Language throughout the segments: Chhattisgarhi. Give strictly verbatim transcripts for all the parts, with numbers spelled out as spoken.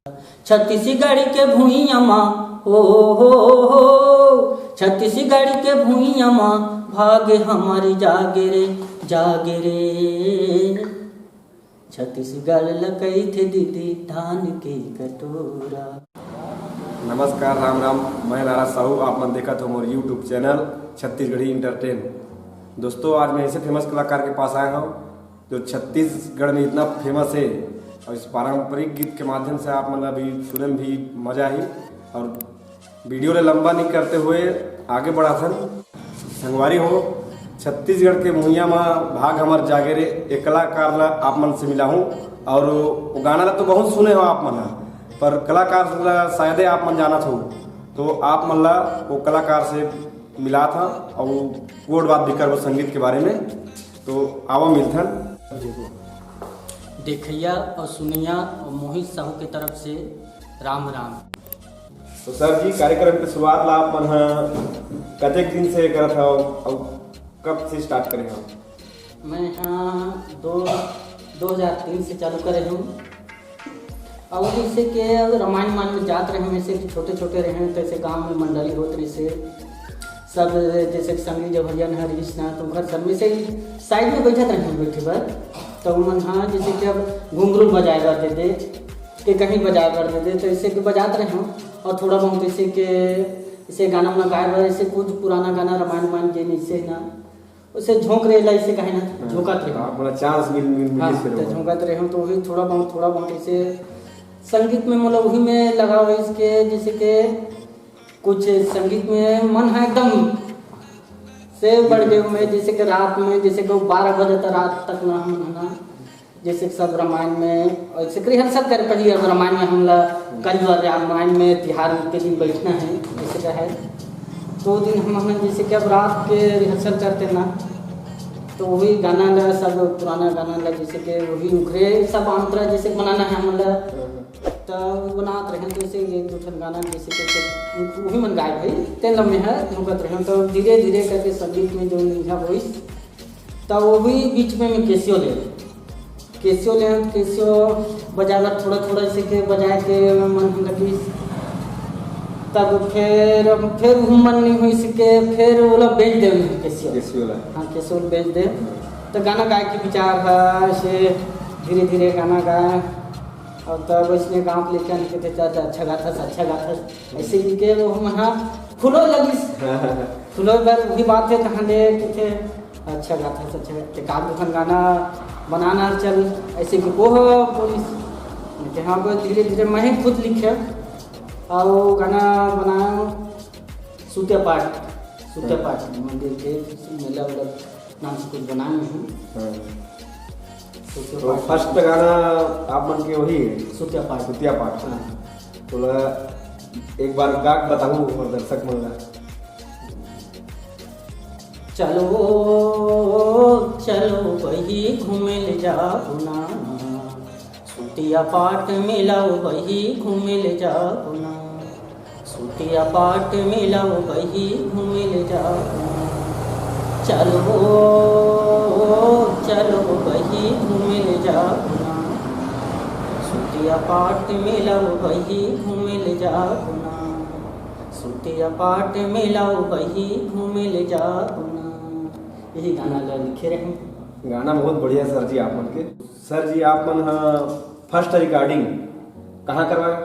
छत्तीसगढ़ के भुइयां मा, हो, हो, हो, छत्तीसगढ़ के भुइयां मा, भाग हमर जागे रे, जागे रे। छत्तीसगढ़ ल कहिथे दीदी धान के कटोरा। नमस्कार, राम राम, मैं नाराज साहू, आप मन देखत हो मोर YouTube चैनल छत्तीसगढ़ी एंटरटेन। दोस्तों, आज मैं ऐसे फेमस कलाकार के पास आया हूँ जो छत्तीसगढ़ में इतना फेमस है, और इस पारंपरिक गीत के माध्यम से आप मन अभी सुने में भी मजा ही। और वीडियो ले लंबा नहीं करते हुए आगे बढ़ाथन। संगवारी हो, छत्तीसगढ़ के भुइयां मा भाग हमर जागे रे, ए कलाकार ला आप मन से मिलाहूँ। और वो गाना ला तो बहुत सुने हो आप मन ह, पर कलाकार ला शायदे आप मन जानत हो, तो आप मन ला वो कलाकार से मिलात हा और गोठ बात भी करबो संगीत के बारे में। तो आवा मिलथन। देखइया और सुनइया और मोहित साहू के तरफ से राम राम। तो सर जी, कार्यक्रम के शुरुआत ला आप मन ह कतेक दिन से करत हव और कब से स्टार्ट करे हव? मैं हाँ दो दो हज़ार तीन से चालू करे हूँ। और जैसे कि अब रामायण मान में जात रहे, जैसे कि छोटे छोटे रहे तो ऐसे गांव में मंडली होत रही से, सब जैसे कि संगी जब हरियन हरीश ना तो घर सब में से साइड में बैठत रहे बैठे बर, तो उमन हाँ जैसे कि अब घुंघरू बजाए बर दे दे, के कहीं बजाए बर दे दे, तो ऐसे कि बजात रहे हूँ। और थोड़ा बहुत ऐसे के ऐसे गाना वाना गाए बर, ऐसे कुछ पुराना गाना रामायण मान जे नहीं से ना, उसे झोंक रहे ला, इसे कहे ना, हाँ, झोंकत रहे। हाँ, बड़ा चांस मिल, मिल, मिल हाँ, से तो रहो। झोंकत रहे हूँ, तो वही थोड़ा बहुत, थोड़ा बहुत ऐसे संगीत में, मतलब, वही में लगाव है इसके, जैसे कि कुछ संगीत में मन है एकदम से बढ़ गए हुए, जैसे कि रात में, जैसे कि बारह बजे तक, रात तक ना हम है ना, जैसे कि सब रामायण में, और जैसे कि रिहर्सल करे पड़ी, अब रामायण में हमला कल और रामायण में तिहार के दिन बैठना है, जैसे का है, तो वो दिन हम, हम जैसे कि अब रात के रिहर्सल करते ना, तो वही गाना ला, सब पुराना गाना ला, जैसे कि वही उखरे सब अंतरा जैसे बनाना है हमला, तो बनात रहे, तो जैसे एक दो ठन गाना जैसे कि वही मन गाए भाई, तेल में है, झुकत रहे, तो धीरे धीरे करके संगीत में जो लिखा वही, तो वो भी बीच में मैं कैसियो ले, कैसियो ले, कैसियो बजाना थोड़ा थोड़ा से के बजाए के मन हम लगी। तब फिर, फिर वो मन नहीं हुई सके, फिर वो लोग बेच दे कैसियो। कैसियो ला। हाँ, कैसियो बेच दे। तो गाना गाए के विचार है, से धीरे धीरे गाना गाए। और तब इसने गाँव के लेके आने के थे, "चाचा, अच्छा गाथा, अच्छा गाथा।" ऐसे इनके वो हम हाँ फुलो लगिस। फुलो बर वही बात है, तहाँ ले के थे, "अच्छा गाथा, अच्छा, ते का दुकान गाना बनाना चल।" ऐसे कि वो हो पुलिस, मैं कहा, "हाँ, बस धीरे धीरे मैं ही खुद लिखे।" और वो गाना बनाया, सुत्या पाठ, सुत्या हाँ। पाठ, मंदिर के मेला उला नाम से कुछ बनाए नहीं हूँ। हाँ। सुत्या तो पाठ। फर्स्ट गाना आप मन के वही है? सुत्या पाठ। सुत्या पाठ। हाँ। तो ला एक बार गा के बताऊँ और दर्शक मन ला। चलो, चलो बही घूमे ले जाओ ना, सुतिया पाट मिलाओ बही घूमे ले जाओ ना, सुतिया पाट मिलाओ बही घूमे ले जाओ ना। चलो, चलो बही घूमे ले जाओ ना, सुतिया पाट मिलाओ बही घूमे ले जाओ ना, सुतिया पाट मिलाओ बही घूमे ले जाओ ना। यही गाना ला लिखे रहे। गाना बहुत बढ़िया सर जी आप मन के। सर जी, आप मन ह फर्स्ट रिकॉर्डिंग कहाँ करवाए?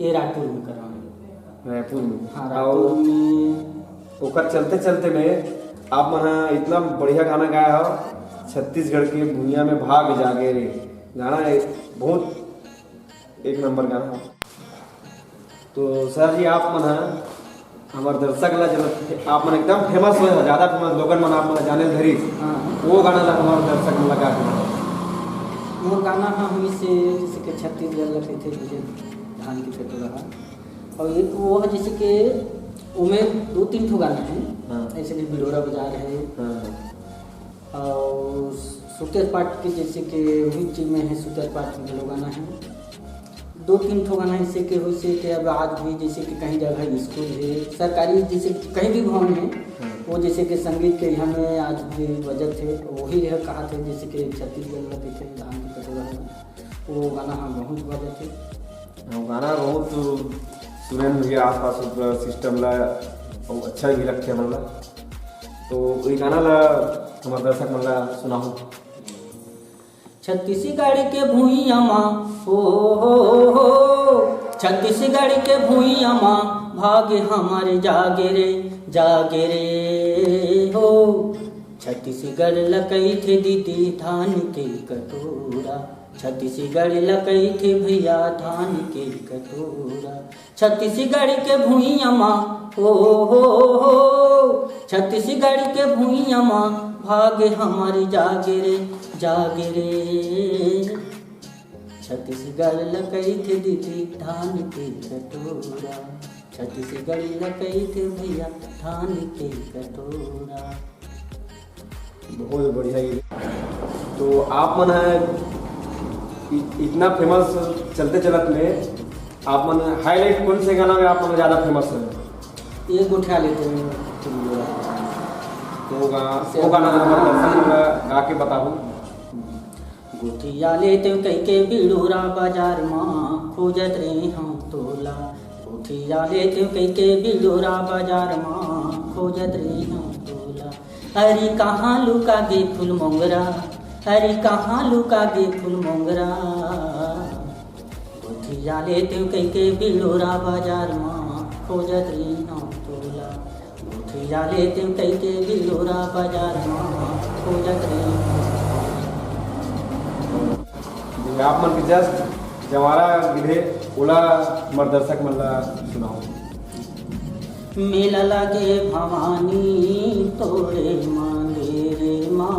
ये रायपुर में करवाए। रायपुर में। हाँ, और रायपुर में। ओकर चलते चलते में आप मन ह इतना बढ़िया गाना गाया हो, छत्तीसगढ़ के भुइयां में भाग जागे रे। गाना एक बहुत एक नंबर गाना हो। तो सर जी, आप मन ह हमर दर्शक ला जरूरत, आप मन एकदम फेमस होय हो, ज्यादा फेमस, लोगन मन आप मन ला जाने ल धरिस। हाँ। वो गाना ला हमर दर्शक मन ला गा के बताओ। मोर गाना ह हुई से जैसे कि छत्तीसगढ़ ला कहिथे तुझे धान के कटोरा ह। और एक वो है जैसे कि उमे दो तीन ठो गाना है। हाँ। ऐसे कि बिलोरा बाजार है। हाँ। और सुतेर पाठ के जैसे कि वही चीज में है, सुतेर पाठ में लोग गाना है। दो तीन ठो गाना ऐसे के हो से कि अब आज भी जैसे कि कहीं जगह स्कूल है, सरकारी जैसे कहीं भी भवन है, हाँ। वो जैसे कि संगीत के यहाँ में आज भी बजत है, वही है कहा थे जैसे कि छत्तीसगढ़ में देखे धान की कटोरा है, वो गाना हम बहुत बजत है। वो गाना बहुत सुरेंद्र भैया आसपास पूरा सिस्टम ला, बहुत अच्छा भी लगथे हमन ला। तो ये गाना ला हमारे दर्शक मन ला सुनाहू। छत्तीसगढ़ के भुइयां मा, हो, हो, हो, हो, छत्तीसगढ़ के भुइयां मा, भाग हमर जागे रे, जागे रे, हो। छत्तीसगढ़ ल कहिथे दीदी धान के कटोरा, छत्तीसगढ़ ल कहिथे भैया धान के कटोरा। छत्तीसगढ़ के भुइयां मा, हो, हो, हो, छत्तीसगढ़ के भुइयां मा, भाग हमर जागे रे, जागे रे। छत्तीसगढ़ ल कहिथे दीदी धान के कटोरा, छत्तीसगढ़ ल कहिथे भैया धान के कटोरा। बहुत बढ़िया गीत। तो आप मन है इ-, इतना फेमस चलते चलत में आप मन हाईलाइट कौन से गाना में आप मन ज्यादा फेमस है? ये गोठिया लेते हैं। तो गा-, वो गाना हमारे दर्शक मन ला गा के बताओ। गोठिया लेते कहिके बिड़ोरा बाजार मा खोजत रहे हम तोला। गोठिया लेते कहिके बिड़ोरा बाजार मा खोजत रहे हम तोला। अरे कहाँ लुका गे फूल मोंगरा, अरे कहाँ लुका गे फूल मोंगरा। गोठिया लेते कहिके बिड़ोरा बाजार मा खोजत रहे हम तोला। गोठिया लेते कहिके बिड़ोरा बाजार मा खोजत रहे। आप मन के जस जवारा गिरे ओला हमर दर्शक मन ला सुनाओ। मेला लगे भवानी तोरे मंदिर मा,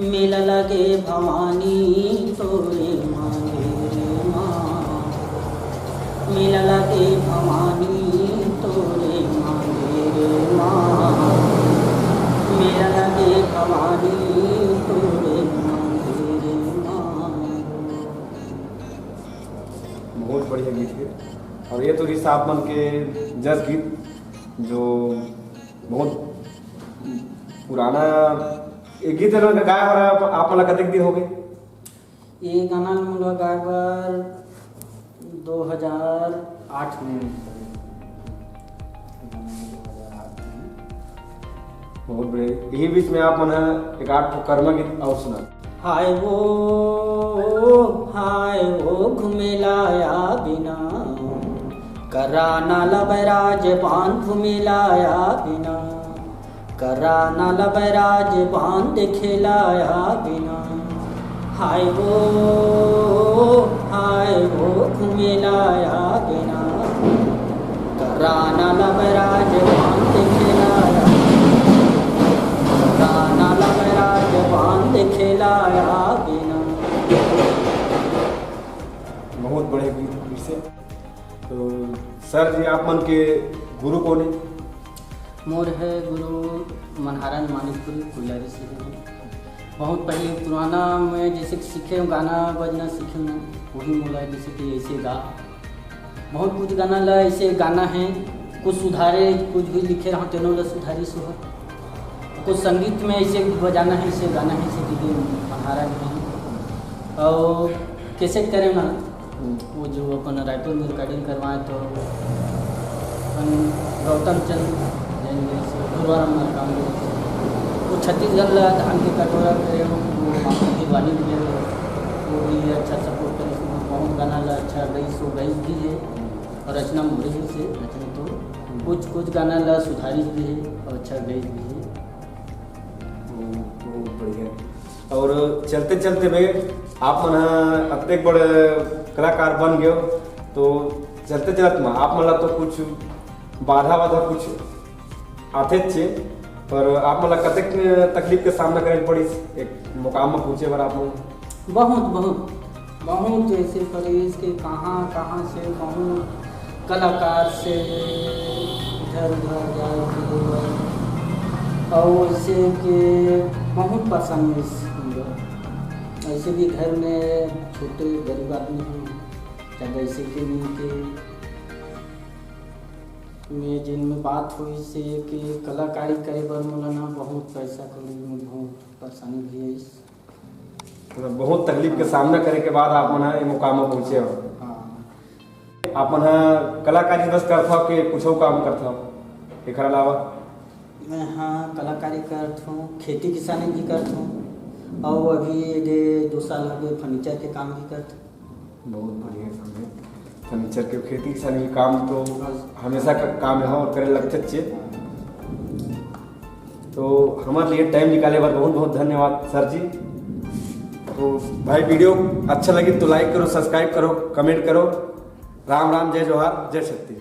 मेला लगे भवानी तोरे मंदिर मा, मेला लगे भवानी तोरे मंदिर मा, मेला लगे भवानी तोरे मंदिर मा। बहुत बढ़िया गीत है। और ये तो रिस आप मन के जस गीत, जो बहुत पुराना ये गीत है, गाय हो रहा है, आप मन ला कतेक दिन हो गए? ये गाना ल मोला गाए बर दो हज़ार आठ में। बहुत बढ़िया। यही बीच में आप मन ह एक आठ ठो कर्मा गीत और सुना। हाय वो, हाय वो घुमेला या बिना, कराना ल बैराज बान घुमेला या बिना, कराना ल बैराज बान देखेला या बिना। हाय वो, हाय वो घुमेला या बिना, कराना ल बैराज बान देखेला या, कराना ल बैराज बान देखेला या बिना। बहुत बढ़िया गीत फिर से। तो सर जी, आप मन के गुरु कौन है? मोर है गुरु मनहारन मानिकपुरी कुल्लरी से है। बहुत पहले पुराना मैं जैसे कि सीखे हूँ, गाना बजना सीखे हूँ, वही मोला जैसे कि ऐसे गा। बहुत कुछ गाना ला ऐसे गाना है, कुछ सुधारे, कुछ भी लिखे रहो तेनो ला सुधारी सो है। कुछ संगीत में ऐसे बजाना है, ऐसे गाना है, ऐसे दीदी मनहारा में है। और कैसेट करे ना, वो जो अपन रायपुर में रिकॉर्डिंग करवाए तो अपन गौतम चंद जैन जी से गुरुवारम में काम करे। वो छत्तीसगढ़ ला धान के कटोरा करे, वो माता की वाणी भी है, वो भी अच्छा सपोर्ट करे। बहुत गाना ला अच्छा गई सो गई भी है और रचना मोरे ही से रचना तो कुछ कुछ गाना ला सुधारी भी है और अच्छा गई भी है। बहुत बढ़िया। और चलते चलते में आप मन ह अतेक बड़ कलाकार बन गयो, तो चलते चलत में आप मन ला तो कुछ बाधा वाधा कुछ आथेच छे, पर आप मन ला कतेक तकलीफ के सामना करे पड़िस एक मुकाम में पहुंचे बर आप मन? बहुत, बहुत, बहुत ऐसे परेश के कहाँ, कहाँ से बहुत कलाकार से इधर उधर जाए के लिए और ऐसे के बहुत परेशानी है। ऐसे भी घर में छोटे गरीब आदमी हैं, जब ऐसे के नहीं के मैं जिनमें बात हुई से कि कलाकारी करे बर मोला ना बहुत पैसा कौड़ी में बहुत परेशानी भी है। इस मतलब बहुत तकलीफ के सामना करे के बाद आप मन ह ए मुकाम म पहुंचे हो। हाँ। आप मन ह कलाकारी बस करथव के कुछो काम करथव एखर अलावा? मैं हाँ कलाकारी करत हूँ, खेती किसानी भी करत हूँ, और अभी ये दो साल हो गए फर्नीचर के काम भी करत हूँ। बहुत बढ़िया काम है। फर्नीचर के खेती किसानी के काम तो हमेशा का काम है और करे लगते चाहिए। तो हमारे लिए टाइम निकाले बर बहुत बहुत धन्यवाद सर जी। तो भाई, वीडियो अच्छा लगे तो लाइक करो, सब्सक्राइब करो, कमेंट करो। राम राम, जय जोहार, जय शक्ति।